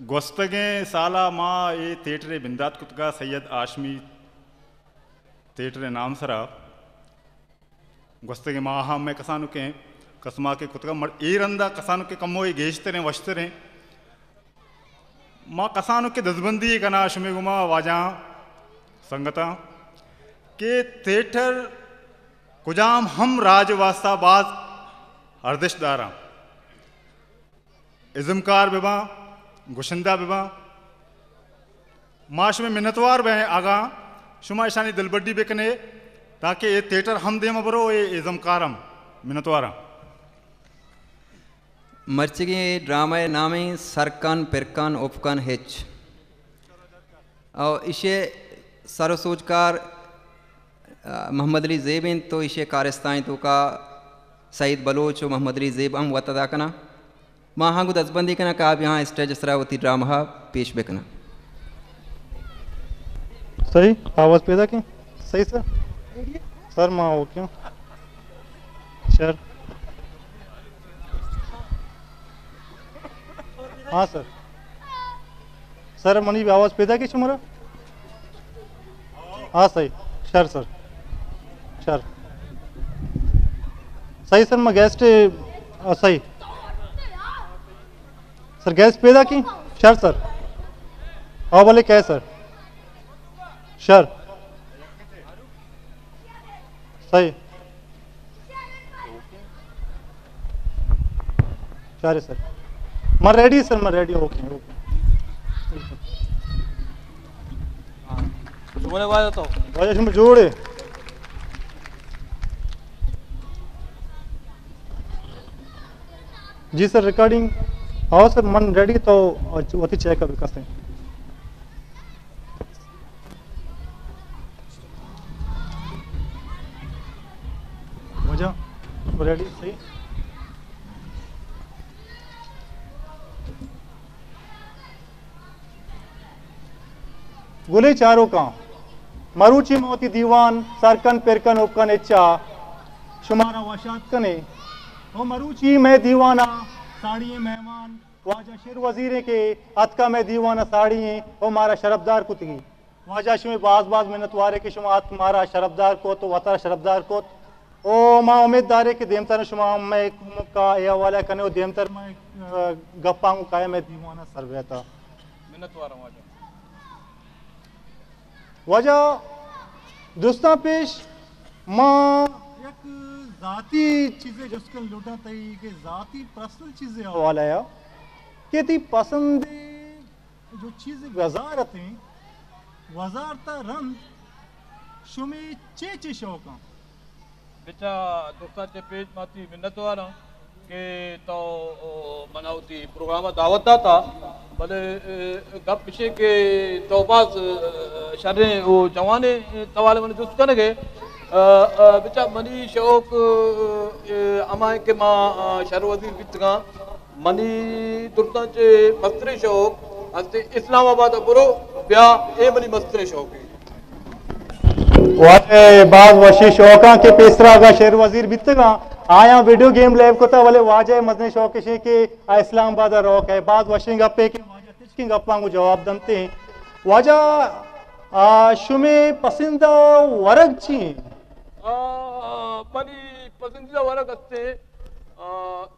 گوستگیں سالا ما اے تھیٹرے بندات کتگا، سید ہاشمی تھیٹرے نام سرا۔ گوستگیں ماہاں مئے کسانکیں کسماکے کتگا، مڑ اے رندا کسانکیں کمو اے گیشتریں، وشتریں۔ ما کسانکیں دزبندی کناں شمے گوما، واجہاں، سنگتاں، کہ تھیٹر کجام ہم راج واسطہ باز ارزشت داراں۔ ازمکار بباں، گشندہ بباں۔ ما شمئے منتوار بئیں، اگاں شما اشانی دلبڈی بکنے، تاکہ اے تھیٹر ہم دیما برو، اے ازمکار ہم۔ منتواراں۔ مرچیگیں ڈرامہ ءِ نام ایں سرکن پرکن اپکن ہچ۔ او ایشی سر و سوجکار، آ، محمد علی زیب انت، تو ایشی کارستانی توکا سعید بلوچ و محمد علی زیب ہم وت ادا کناں۔ ما ہاں گوں دزبندی کناں کہ آ بیاں اسٹیج سرا وتی ڈرامہ پیش بکناں۔ صحیح، آواز پیدا کیں؟ صحیح سر؟ سر، ما اوکے ہوں۔ شر۔ ہاں سر۔ سر، منی آواز پیدا کیں شمارا؟ ہاں، صحیح۔ شر سر۔ شر۔ صحیح سر، میں گیسٹ، آ، صحیح۔ سر، گیس پیدا کیں؟ شر سر۔ ہاں، بلے کئے سر؟ شر۔ صحیح۔ شر سر۔ میں ریڈی سر، میں ریڈی، اوکے، اوکے۔ شمارے واجہ تو؟ واجہ شما جوڑ ئے؟ جی سر، ریکارڈنگ۔ ہاں سر، من ریڈی تو وتی چیک ءَ بکسیں۔ واجہ، ریڈی صحیح؟ گلیں چاروکاں، مروچی ما وتی دیوان سرکن پرکن اپکن اچا شمارا وش آتک کنیں۔ و مروچی مئے دیوان ءَ ساڑی ئیں مہمان واجہ شیر وزیر ایں کہ اتکا مئے دیوان ءَ ساڑی ایں و مارا شرپدار کتگی۔ واجہ شمے باز باز منتوارے کہ شما اتک مارا شرپدار کت و وتارا شرپدار کت۔ او ما امید داریں کہ دیمتر شما ہم مئے کمک ءَ اے حوالہ کنے و دیمتر مئے، آ، گپاں گوں کائے مئے دیوان ءَ سر بیتا۔ منتوار آں واجہ۔ واجہ، دوستاں پیش ما یک ذاتی چیزے جست کن لوٹاں تئی کہ ذاتی پرسنل چیزے حوالہ ءَ کہ تئی پسند جو چیزے وزارت ایں، وزارت ءَ رند شمے چے چے شوق آں؟ بچا دوستاں چہ پیش ما تئی منتوار آں کہ تو، او، منا وتی پروگرام ءَ دعوت داتا، بلے، اے، گپ اش کہ تو باز، اے، شریں و جوانیں سوالے من جست کنگ ئے۔ اے، اے، بچا منی شوق، اے، ہما ایں کہ ما، اے، شر وزیر بیتگاں۔ منی درستاں چہ مستریں شوق ہستے اسلام آباد ءَ برو بیا، اے منی مستریں شوق ایں۔ واجہ، باز وشیں شوقاں کہ پیسرا اگاں شعر وزیر بیتگاں، آیاں ویڈیو گیم لیب کتا، ولے واجہ مزنیں شوق اش ایں کہ آ اسلام آباد ءَ روک ءَ۔ باز وشیں گپے کہ واجہ تچکیں گپاں گوں جواب دنت ایں۔ واجہ، آ، شمے پسندیدہ ورگ چی ایں؟ آ، منی پسندیدہ ورگ ہستے، آ،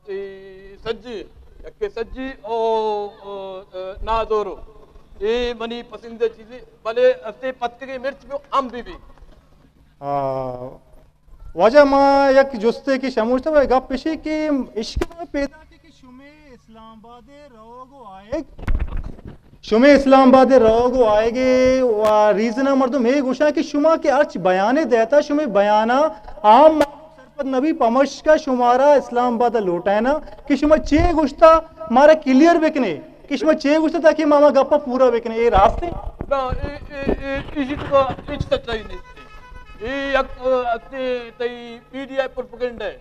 اے سجی، یکے سجی او، او، نادورو۔ اے منی پسندیدہ چیزے، بلے ہستے پتکگیں مرچ بی ہم بی بی۔ آ، واجہ ما یک جستے کہ شموشتا، گپ اشی کہ اشکال پیدا کہ، کہ شمے اسلام آباد ءَ روگ و آیگ، شمے اسلام آباد ءَ روگ و آیگ ءِ و ریزن ءَ مردم اے گوشاں کہ شما کہ ہرچ بیانے دیتا، شمے بیانا عام مردم سرپد نبی، پمشکا شمارا اسلام آباد ءَ لوٹائنا کہ شما چے گوشتا مارا کلیئر بکنے کہ شما چے گوشتا تاکہ ما ہما گپا پورا بکنے۔ اے راست ایں؟ نہ، اے، اے، اے، ایشی تو ہچ سچائی نیست۔ اے یک، ا، اتنے تئی میڈیا پروپیگنڈا ہے۔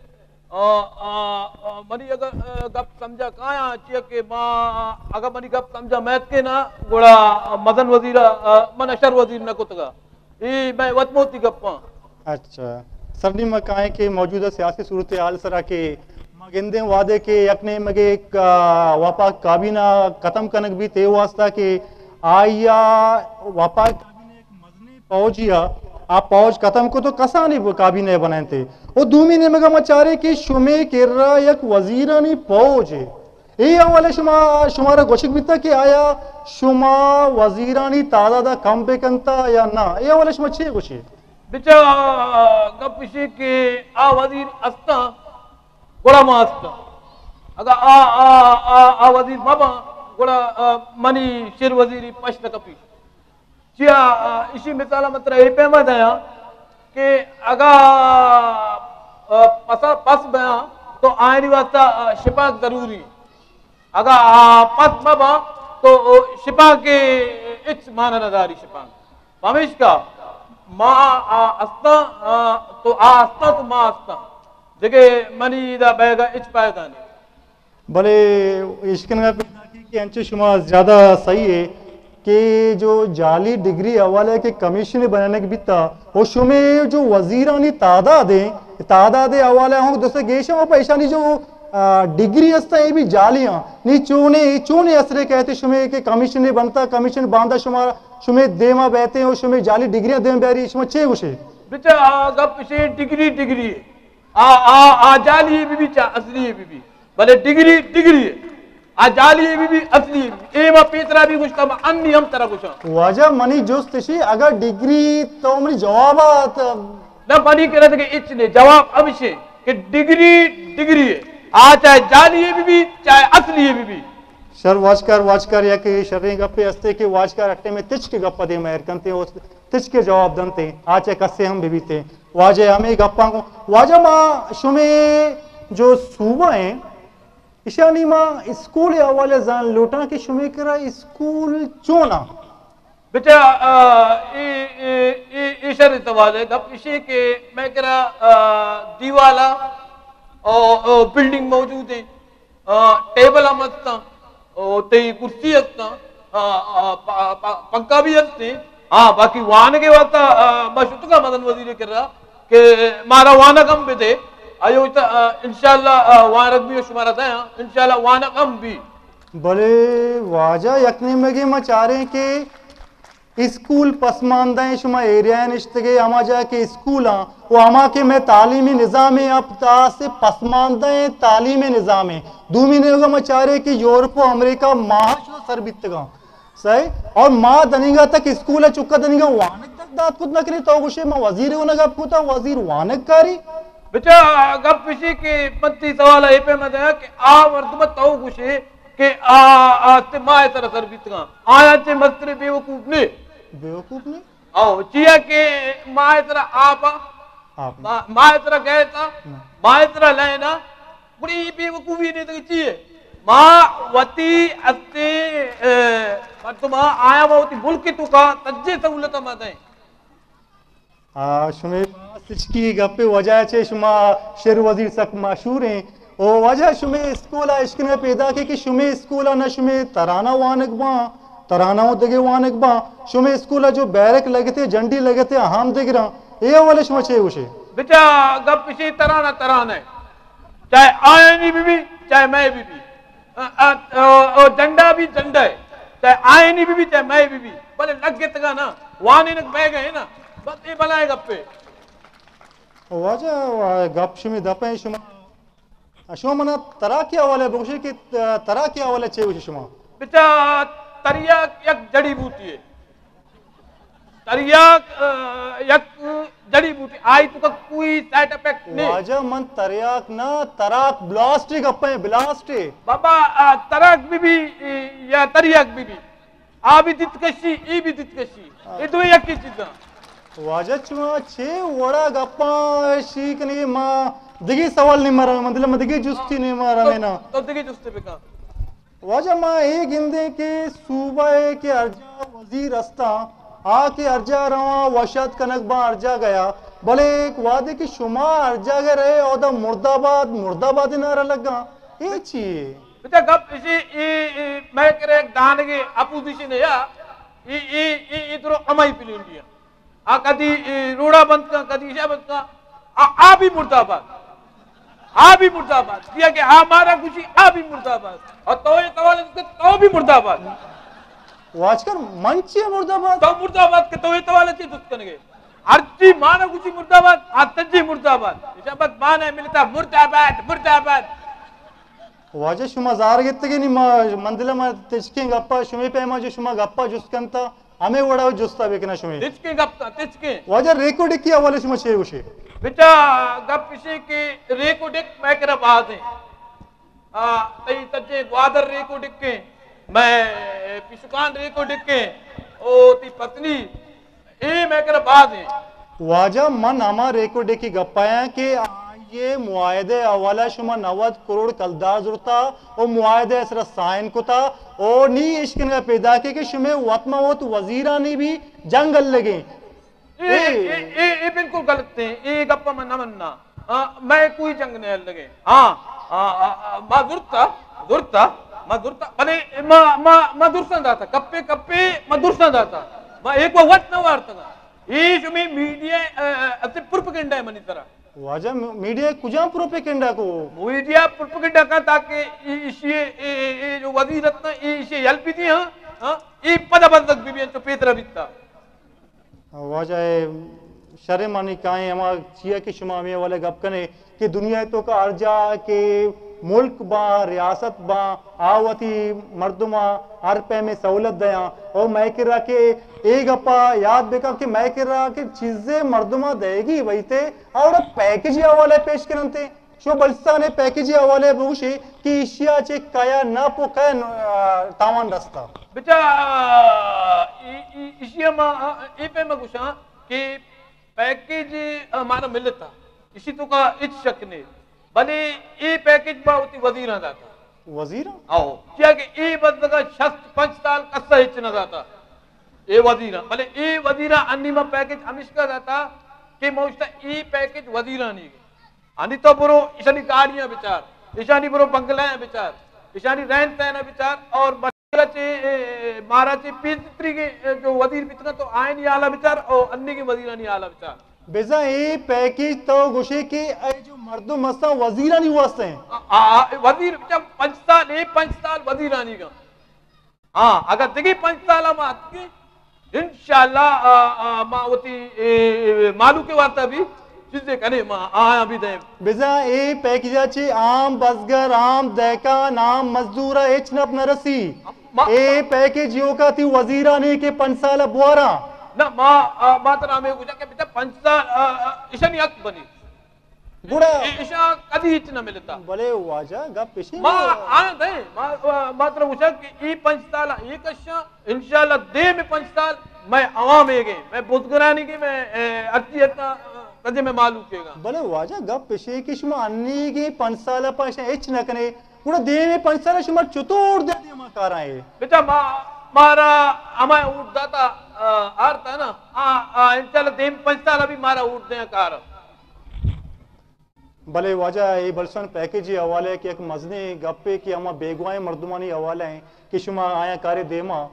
آ، آ، آ، منی اگر، آ، گپ سمجھا کایاں، چیا کہ ما، آ، اگر منی گپ سمجھا میت کے نا، گڑا، آ، مزن وزیر، آ، من اشر وزیر نہ کتگا۔ اے میں وت موتی گپاں۔ اچھا، سر نی ما کائیں کہ موجودہ سیاسی صورتحال سرا کہ گندیں وہدے کہ یک نیمگے، آ، وفاق کابینہ ختم کنگ بیت، اے واسطہ کہ آئی ءَ وفاق کابینہ یک مزنیں فوجی ءَ، آ فوج ختم کت و کسانیں کابینہ بنائینتے۔ و دومی نیمگا ما چاریں کہ شمے کرا یک وزیرانی فوج اے۔ اے حوالہ شما، شمارا گوشگ بیتا کہ آیا شما وزیرانی تعداد کم بکنتا یا نہ؟ اے حوالہ شما چے گوشے؟ بچا، گپ اشی کہ آ وزیر استاں، گڑا ما استاں۔ اگاں آ، آ، آ، آ وزیر مہ باں، گڑا، آ، منی شر وزیری پشت نہ کپی۔ چیا، آ، اشی مثال من ترا اے پیما دیاں کہ اگاں، آ، پسا پس بیاں تو آیانی واسطہ، آ، شپانک ضروری۔ اگاں آ پس مہ باں تو شپانک ہچ معنی نہ داری شپانک۔ پمیشکا ما آ استاں، آ، تو آ استاں تو ما استاں۔ دگہ منی ادا بیگا ہچ فائدہ نہیں۔ بلے اشکنگا پیداکی کہ انچو شما زیادہ صحیح ہے کہ جو جعلی ڈگری حوالہ کہ کمیشن بنانگ بیتا، و شمے جو وزیرانی تعداد ہیں، تعداد حوالہ ہوں دوست گیشا و پیشانی جو، آ، ڈگری ہستا، اے بھی جعلی ہاں۔ نی چونے، چونے اثرے کہتے شمے کہ کمیشن بنتا، کمیشن باندا شما، شمے دیما بیتے و شمے جعلی ڈگریاں دیم بیاری، شما چے گوشے؟ بچا، آ گپ اشے ڈگری، ڈگری ہے۔ آ، آ، آ جعلی بی بی چا اصلی بی بی۔ بلے ڈگری، ڈگری ہے۔ آ جعلی بی بی، اصلی بی بی۔ اے ما پیسرا بھی گوشتا، ما انی ہم ترا گوشاں۔ واجہ منی جست اشی، اگر ڈگری تو منی جوابات۔ نہ، منی کرا دگہ اچ نے، جواب ہمشے کہ ڈگری، ڈگری ہے۔ آ چاہے جعلی بی بی، چاہے اصلی بی بی۔ شر واجکار، واجکار یک شریں گپے ہستے کہ واجکار اٹے میں تچ کے گپ دے مہر کنتے، تچ کے جواب دنتے، آ چاہے کسے ہم بی بیتے۔ واجہ ہمے گپاں گوں۔ واجہ ما شمے جو صوبہ ہیں، اشانی ما اسکول حوالے زان لوٹاں کہ شمے کرا اسکول چون آں؟ بچا، آ، اے، اے، اے، اے شر سوال ہے۔ گپ اشی کہ میں کرا، آ، دیوالا او، او بلڈنگ موجود ہیں۔ آ، ٹیبل ہم استاں، او تئی کرسی استاں، آ، آ، پ-، پ-، پنکھا بھی استیں۔ ہاں، باقی وانگ ءِ واسطہ، آ، ما شتگاں مزن وزیر ءِ کرا کہ مارا وانگ ہم بدے۔ آئی ءَ گوشت، آ، انشاءاللہ، آ، وانگ بھی شمارا دیاں، انشاءاللہ وانگ ہم بھی۔ بلے واجہ یک نیمگے ما چاریں کہ اسکول پسماندہ ایں، شما ایریا ءَ نشتگے، ہما جاہ کہ اسکول آں، و ہما کہ مئے تعلیمی نظام ایں، اب تاس پسماندہ ایں تعلیمی نظام ایں۔ دومی نیمگا ما چارے کہ یورپ و امریکہ ماہا شو سر بیتگاں۔ صحیح؟ اور ما دنیگا تک اسکول ءَ چکا دنیگا وانگ تک دات کت نہ کنی، تو گوشے ما وزیر ءَ گپ کتا، وزیر وانگ کاری؟ بچا، گپ اشی کہ من تئی سوال ءَ اے پیما دیاں کہ آ مردم تو گوشے کہ آ، آ چہ ماہ ءِ سرا سر بیتگاں۔ آیاں چہ مستریں بے وقوف نے۔ بے وقوف نے؟ او، چیا کہ ماہ ءِ سرا آپ آ، آپ نے۔ ما-، ماہ ءِ سرا گیس آ، نہ۔ ماہ ءِ سرا لائن آ، گڑا اے بے وقوفی نے تو چی ہے؟ ما وتی استیں، اے، مردم آ، آیا ما وتی ملک ءِ توکا سجے سہولت ما دیں۔ آ، شمے باز تچکی گپے، وجہ چے شما شر وزیر سک مشہور ہیں۔ او واجہ شمے اسکول ءَ اشکنے پیدا کے کہ شمے اسکول ءَ نہ شمے ترانہ وانگ باں، ترانہ و دگہ وانگ باں، شمے اسکول ءَ جو بیرک لگتے، جنڈی لگتے، ہم دگراں، اے حوالے شما چے گوشے؟ بچا گپ اشی ترانہ ترانہ ہے، چاہے آیانی بی بی، چاہے مئے بی بی۔ آ، آ، آ، آ، جھنڈا بھی جھنڈا ہے، چاہے آئینی بھی بھی، چاہے مئے بھی بھی، بلے لگ گتگا نا، وانینک بہ گئے نا، بس اے بلائیں گپے۔ واجہ، وا-، گپ شمی دپیں شما۔ آ، شما منا تراکی حوالے بگوشے کہ، آ، تراکی حوالے چے گوشے شما؟ بچا، تریاک یک جڑی بوٹی ہے۔ تریاک، آ، یک جڑی بوٹی، آئی توکا کوئی سائیڈ افیکٹ نہیں۔ واجہ من تریاک نا، تراک بلاسٹ گپیں، بلاسٹ۔ بابا، آ، تراک بی بی، اے، یا تریاک بی بی، آ بھی دت کشی، ای بھی دت کشی۔ ہاں۔ اے دوئیں یکی چیزاں۔ واجہ چما چے وڑا گپاں شی کنی، ما دگی سوال نہیں مرا، مطلب ما دگی جستی نہیں مرا تو، نا۔ تو دگی جستی بکا۔ واجہ ما اے گندیں کہ صوبہ ء کہ ہر جا وزیر استاں، آ کہ ہر جا رواں وشات کنگ باں ہر جا گیا، بلے ایک وعدے کہ شما ہر جا گئے رہے اودا مرد آباد، مرد آباد نعرہ لگاں، اے چی ہے؟ بچا گپ اسی، ای، ای، میں کرے ایک دانگے اپوزیشن ہے یا، ای، ای، ای، ای درو امائی پلینڈیا۔ آ کدی، اے، روڑا بند کن، کدی ایشا بند کن، آ، آ بھی مردہ باد۔ آ بھی مردہ باد، جیا کہ آ مارا گوشی، آ بھی مردہ باد۔ اور تو یہ سوال ہے کہ تو بھی مردہ باد۔ واجہ کر من چی مردہ باد؟ تو مردہ باد کہ تو یہ سوال ہے چی دوست کنگے۔ ہر چی مارا گوشی مردہ باد، آ تجی مردہ باد۔ ایشا بس مانا ملتا مردہ باد، مردہ باد۔ واجہ شما زار گتگے نی ما مندل ما تچکیں گپا شمی پیما جو شما گپا جست کنتا۔ ہمے وڑا جستا بکناں شمے۔ تچکیں گپ کن، تچکیں۔ واجہ ریکوڈک ءِ حوالے شما چے گوشے؟ بچا گپ اشے کہ ریکوڈک مئے کرا باز ہیں۔ آ، تئی تجے گوادر ریکوڈک ہیں، مئے پیشکان ریکوڈک ہیں، او تی پتنی، اے مئے کرا باز ہیں۔ واجہ من ہما ریکوڈک ءِ گپایاں کہ آئی ءِ معاہدہ ءِ حوالہ شما نود کروڑ کلدار زرتا، او معاہدہ ءِ سرا سائن کتا، او نی اشکنگا پیداکے کہ شمے وت ما وت وزیرانی بھی جنگ الگیں۔ اے، اے، اے، اے، اے بالکل غلط ہیں، اے گپا من نہ مننا۔ آ، میں کوئی جنگ نہ الگیں۔ ہاں، آ، آ، آ، ما زرتا، زرتا، ما زرتا، بلے ما، ما، ما درساں داتا، کپے، کپے، ما درساں داتا۔ ما ایک وقت نہ وارتگا۔ اے شمے میڈیا، آ، آ، اتے پروپیگنڈا ہے منی طرح۔ واجہ م-، میڈیا کجام پروپیگنڈا کو؟ میڈیا پروپیگنڈا کا تاکہ ای-، ایشی، اے، اے، اے جو وزیر اتنا، ای ایشی ہیلپ بھی دی، ہاں؟ ہاں؟ ای پدا بندگ بھی بھی انچو پیترا بیتا۔ واجہ اے شرمانی کائیں ہما چیا کہ شما ہمیں والے گپ کنے کہ دنیا تو کا ہر جا کہ ملک با، ریاست با، آ وتی مردماں ہر پیمیں سہولت دیاں۔ او مئے کرا کہ اے گپا یاد بکن کہ مئے کرا کہ چیزے مردماں دئیگی بئیتے، اوڑا پیکجی حوالہ پیش کرنتے۔ شو بلوچستان پیکجی حوالہ بگوشی کہ ایشیا چہ کیا نپ و کیا، آ، تاوان رستا۔ بچا، آ، ای-، ای-، ایشیا ما، آ، اے پیما گوشاں کہ پیکج، آ، مارا ملتا۔ ایشی تو کا ہچ شک نہیں۔ بلے اے پیکج با وتی وزیراں داتا۔ وزیراں؟ آؤ۔ چیا کہ اے بندگا شست پنچ سال کسا ہچ نہ داتا۔ اے وزیراں۔ بلے اے وزیراں انی ما پیکج ہمشکا داتا کہ ما اشتا اے پیکج وزیرانی گے۔ انی تو برو اشانی گاڑیاں بچار، اشانی برو بنگلیاں بچار، اشانی رہن سہن بچار اور مارا چے، اے، مارا چے پیسری کے، اے، جو وزیر بیتگا تو آئینی حالا بچار اور انی کے وزیرانی حالا بچار۔ بزاں اے پیکج تو گوشے کہ اے جو مردم ہستاں وزیرانی واسطے ہیں۔ آ، آ، آ، وزیر جب پنچ سال، اے پنچ سال وزیرانی کا۔ ہاں، اگر دگہ پنچ سال ما اتکیں، انشاءاللہ، آ، آ، ما وتی، اے، مالو کے واسطہ بھی چیزیں کنے ما آیاں بھی دیں۔ بزاں اے پیکج چی عام بزگر، عام دہکان، عام مزدور ہچ نپ نہ رسی۔ ما اے پیکج یوکا تی وزیرانی کہ پنچ سال بوارا۔ نہ، ما، آ، ما ترا ہمیں گوشا کہ بیٹا پنچ سال، آ، آ، اشانی حق بنی۔ گڑا اے، اشاں کدی ہچ نہ ملتا۔ بلے واجہ گپ اشی ما آ دیں، ما، ما، ما ترا گوشا کہ اے پنچ سال اے کشاں، انشاءاللہ دیم پنچ سال میں عوام اے گے، میں بزگرانی گے، میں، اے، ہرچی اتنا، کدی میں مالو کے گا۔ بلے واجہ گپ اشی کہ شما انی گے پنچ سال پا اشاں ہچ نہ کنے، گڑا دیم پنچ سال شما چطور دے دیما کاراں اے؟ بچا ما، مارا ہمیں اوٹ داتا، آ، آرتا نا، آ، آ، انشاءاللہ دیم پنچ سال ابھی مارا اوٹ دیں کار۔ بلے واجہ اے بلوچستان پیکج ءِ حوالہ ءَ کہ یک مزنیں گپے کہ ہما بیگواہیں مردمانی حوالہ ءَ کہ شما آیاں کارے دیما،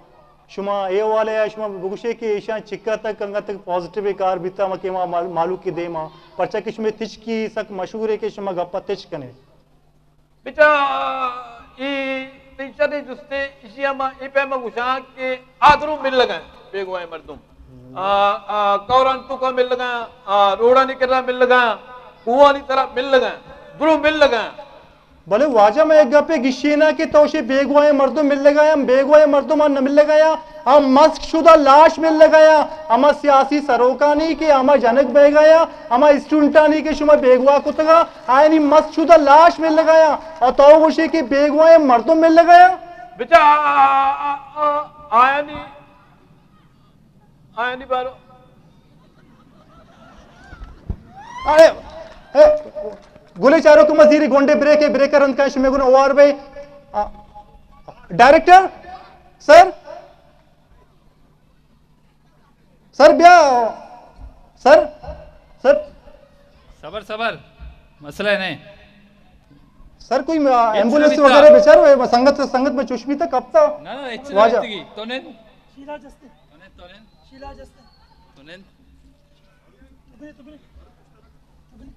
شما اے حوالہ ءَ شما بگوشے کہ ایشاں چکا تک انگت پازیٹیو کار بیتا ہما کہ ما مال-، مالوک ءِ دیما، پرچا کہ شمے تچکی سک مشہور ہے کہ شما گپا تچک کنے۔ بچا، اے تئی شریں جستے، ایشی ءَ ما اے پیما گوشاں کہ آ درو ملگا، بیگواہیں مردم۔ آ، آ، کورانی توکا ملگا، آ، روڈانی کرا ملگا، کوہانی طرف ملگا، درو ملگا۔ بلے واجہ، من یک گپے گشیناں کہ تو شے بیگواہیں مردم ملگا یا، بیگواہیں مردم نہ ملگا یا، ہم مسخ شدہ لاش ملگا یا، ہما سیاسی سروکانی کہ ہما جنگ بیگا یا، ہما اسٹوڈنٹانی کہ شما بیگواہ کتگا، آیانی مسخ شدہ لاش ملگا یا، اور تو گوشے کہ بیگواہیں مردم ملگا یا؟ بچا، آ، آ، آ، آ، آیانی، آیانی بارو۔ اے، اے، گلے چاروک، مزیری گونڈے بریک، بریک رند کن شمے گون اوار بے۔ آ، ڈائریکٹر، سر، سر بیا، سر، سر۔ صبر، صبر، مسئلہ نہیں۔ سر، کوئی، آ، ایمبولینس وغیرہ بچار، سنگت، سنگت میں چوش بیتا، کپتا۔ نہ، نہ، اچ واجہ۔ تو نے؟ شیلا جستے۔ تو نے، تو نے؟ شیلا جستے۔ تو نے؟ تو بنے، تو بنے۔ تو بنے۔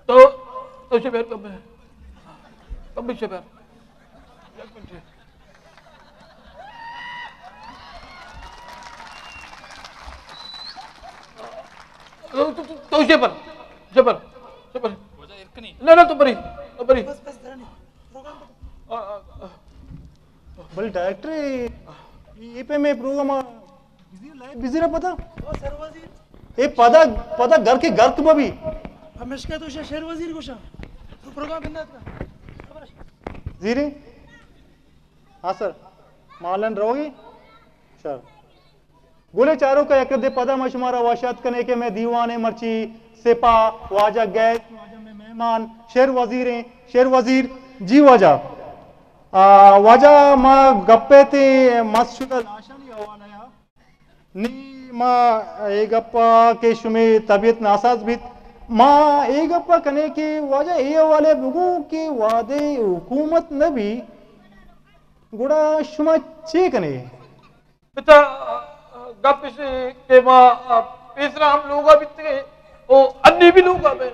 تو، تو شبر کم ہے۔ کم بھی شبر۔ یک منٹ۔ تو، تو، تو، تو شبر۔ شبر۔ شبر۔ نہ، نہ، تو بری۔ تو بری۔ بس، بس، ذرا نہیں۔ پروگرام ختم۔ آ، آ، آ۔ بلے ڈائریکٹر، اے، اے پہ میں پروگرام آ، بزی، لائیو بزی نہ پتا؟ او سر وزیر۔ اے پدا، پدا گرک گرک مہ بی۔ ہمیشکا تو شا شیر وزیر گوشا۔ تو پروگرام بندات کا۔ زیرے؟ ہاں سر۔ مالن روگی؟ سر۔ گلیں چاروکاں، یک ردے پدا ما شمارا وش آتک کنیں کہ مئے دیوان ء مرچی سپاہ، واجہ گیس، واجہ مئے مہمان شیر وزیر ایں۔ شیر وزیر، جی واجہ۔ آ، واجہ، ما گپ ء تیں مس شدہ لاشانی حوالہ ء۔ نی ما اے گپ ء کہ شمے طبیعت ناساز بیت، ما اے گپ ء کنیں کہ واجہ اے حوالہ ء بگو کہ وہدے حکومت نہ بی، گڑا شما چے کنے؟ بچا، گپ اش کہ ما پیسرا ہم لوگا بیتگیں او انی بھی لوگا بیں،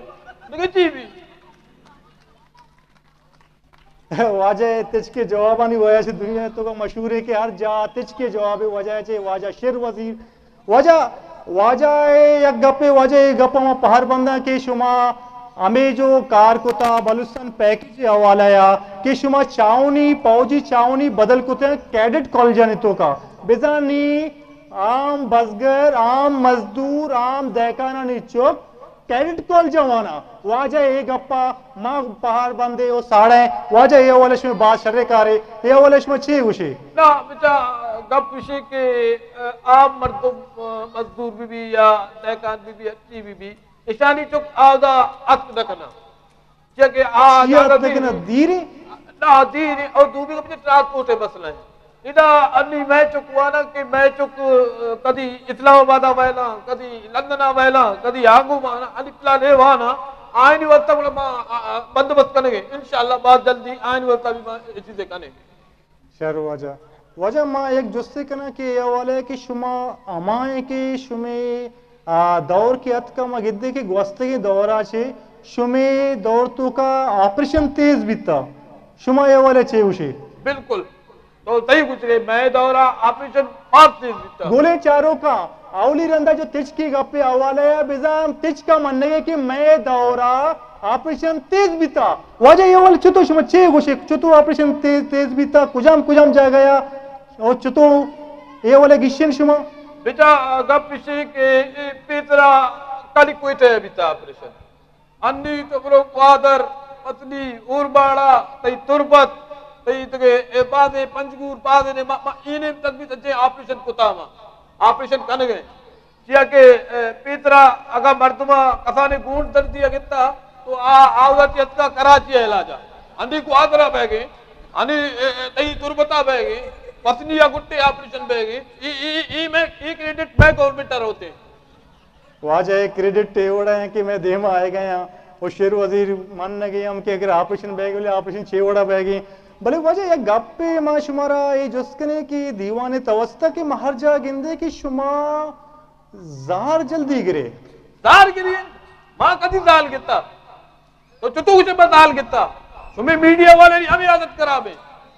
دگہ چی بھی۔ واجہ تچکے جوابانی وجہ سے دنیا تو کا مشہور ہے کہ ہر جا تچکے جواب ہے۔ واجہ چے، واجہ شیر وزیر، واجہ، واجہ اے یک گپے، واجہ اے گپ ما پہر بنداں کہ شما ہمے جو کار کتا بلوچستان پیکیج ء حوالہ ء کہ شما چاؤنی، پوجی چاؤنی بدل کتے کیڈٹ کالجانی توکا، بزاں نی عام بزگر، عام مزدور، عام دہکانانی چک کیڈٹ کالج ء واناں۔ واجہ اے گپا ما پہر بندے و ساڑیں۔ واجہ اے حوالہ شما باز شرے کارے، اے حوالہ شما چے گوشے؟ نا، بچا، گپ اشی کہ، ا، عام مردم، ا، مزدور بہ بی یا دہکان بہ بی، ہرچی بہ بی، اشانی چک آگا اتک نہ کناں۔ چیا کہ آ چیا اتک نہ کناں، دیریں؟ نا، دیریں۔ اور دومی گپ کہ ٹرانسپورٹ ء مسئلہ ہے۔ ادا انی مئے چک واناں کہ مئے چک، ا، کدی اسلام آباد ء ویلاں، کدی لندن ء ویلاں، کدی آنگو واناں، انی پلان اے واناں، آئینی واسطہ گڑا ما، ا، ا، بندوبست کنگے۔ انشاءاللہ باز جلدی آئینی واسطہ بھی ما اے چیزیں کنیں۔ شر واجہ۔ واجہ ما یک جستے کناں کہ اے حوالہ ء کہ شما ہمائیں کہ شمے، آ، دور کہ اتکا ما گدے کہ گوستگیں دورا چے شمے دور توکا آپریشن تیز بیتا۔ شما اے حوالہ چے گوشے؟ بالکل۔ تو صحیح گوشگے، مئے دورا آپریشن باز تیز بیتا۔ گلیں چاروکاں، اولی رندا جو تچکی گپے حوالہ ء بزاں تچکا منگے کہ مئے دورا آپریشن تیز بیتا۔ واجہ اے حوالہ چتو شما چے گوشے؟ چتو آپریشن تیز، تیز بیتا؟ کجام، کجام جاگہ ء؟ او چتو اے حوالہ گشین شما؟ بچا گپ اشی کہ اے پیسرا کالی کوئٹہ ء بیتا آپریشن۔ انی تو برو گوادر، پسنی، اورباڑہ، تئی تربت، تئی دگہ اے بازیں پنجگور، بازیں ما، ما اینیں تک بھی سجے آپریشن کتا ما۔ آپریشن کنگے۔ چیا کہ، اے، پیسرا اگاں مردما کسانیں گونڈ دردی ء گتا تو آ، آ وتی اتکا کراچی ء علاج ء۔ انی گوادر ء بیگے، انی، اے، اے، تئی تربت ء بیگے، پسنی ء گٹے آپریشن بیگے۔ ای، ای، ای، ای میں، ای کریڈٹ میں گورنمنٹ ء روتے۔ واجہ ء کریڈٹ اے وڑا ہیں کہ میں دیما آئے گئے ہیں۔ و شیر وزیر من نگے ہم کہ اگر آپریشن بیگ بلے آپریشن چے وڑا بیگے۔ بلے واجہ یک گپے ما شمارا اے جست کنے کہ دیوان توسطہ کہ ما ہر جا گندے کہ شما زہر جلدی گرے۔ زہر گری؟ ما کدی زہر گتا؟ تو چتو گوشے ما زہر گتا؟ شمے میڈیا والے نی ہمیں عادت خراب ہے۔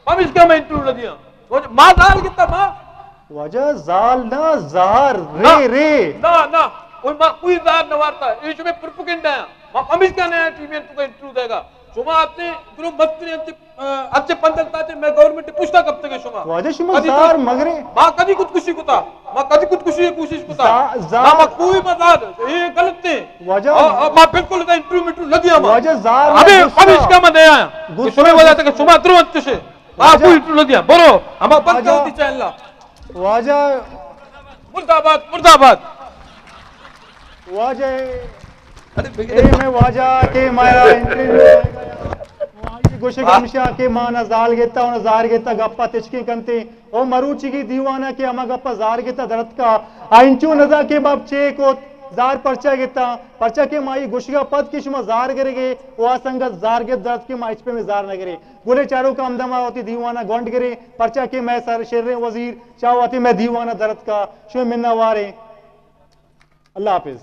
پمیشکا میں انٹرویو نہ دیا۔ تو ما زہر گتا ما؟ واجہ زہر نہ، زہر، رے، نہ، رے۔ نہ، نہ۔ کوئی ما، کوئی زہر نہ وارتا۔ یہ شمے پروپیگنڈا ہے۔ ما پمیشکا نیا ٹی وی تو کا انٹرویو دے گا۔ شما آتے درو مستری انتے اچھے پندل تاچے میں گورنمنٹ پوچھتا کب تک شما؟ واجہ شما کدی زار تو مگرے۔ ما کدی خودکشی کتا؟ ما کدی خودکشی کی کوشش کتا؟ زا-، زار ما، ما کوئی مزاد، یہ غلط ہے۔ واجہ آ، آ، ما بالکل دا انٹرویو میٹرویو نہ دیا ما۔ واجہ زار ابھی، میں غصہ۔ ابھی اس کا میں نیا آیا۔ غصہ شما وجہ سے کہ شما درو انت سے۔ ما واجہ کوئی انٹرویو نہ دیا۔ برو، ہما بند واجہ کر دی چینل۔ واجہ مردہ باد، مردہ باد۔ واجہ، اے میں واجہ کہ مارا انٹرویو گوشگ ہمشہ کہ مانا زال گتا، اونا زار گتا، گپا تچکیں کنتے۔ او مروچی کی دیوانا کہ ہما گپا زار گتا درتکا، آ انچو نزا کہ باب چے کو زار پرچا گتا، پرچا کہ مائی گوشگا پد کہ شما زار گرگے، او آ سنگت زار گت درت کہ ما اچ پہ میں زار نہ گرے۔ گلے چارو کا ہمدما وتی دیوانا گونڈ گرے، پرچا کہ میں سر شریں وزیر چاواتے میں دیوانا درتکا، شما منواریں۔ اللہ حافظ۔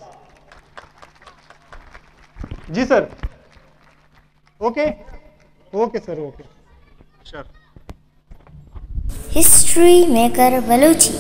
جی سر۔ اوکے، اوکے سر، اوکے۔ ہسٹری میکر بلوچی۔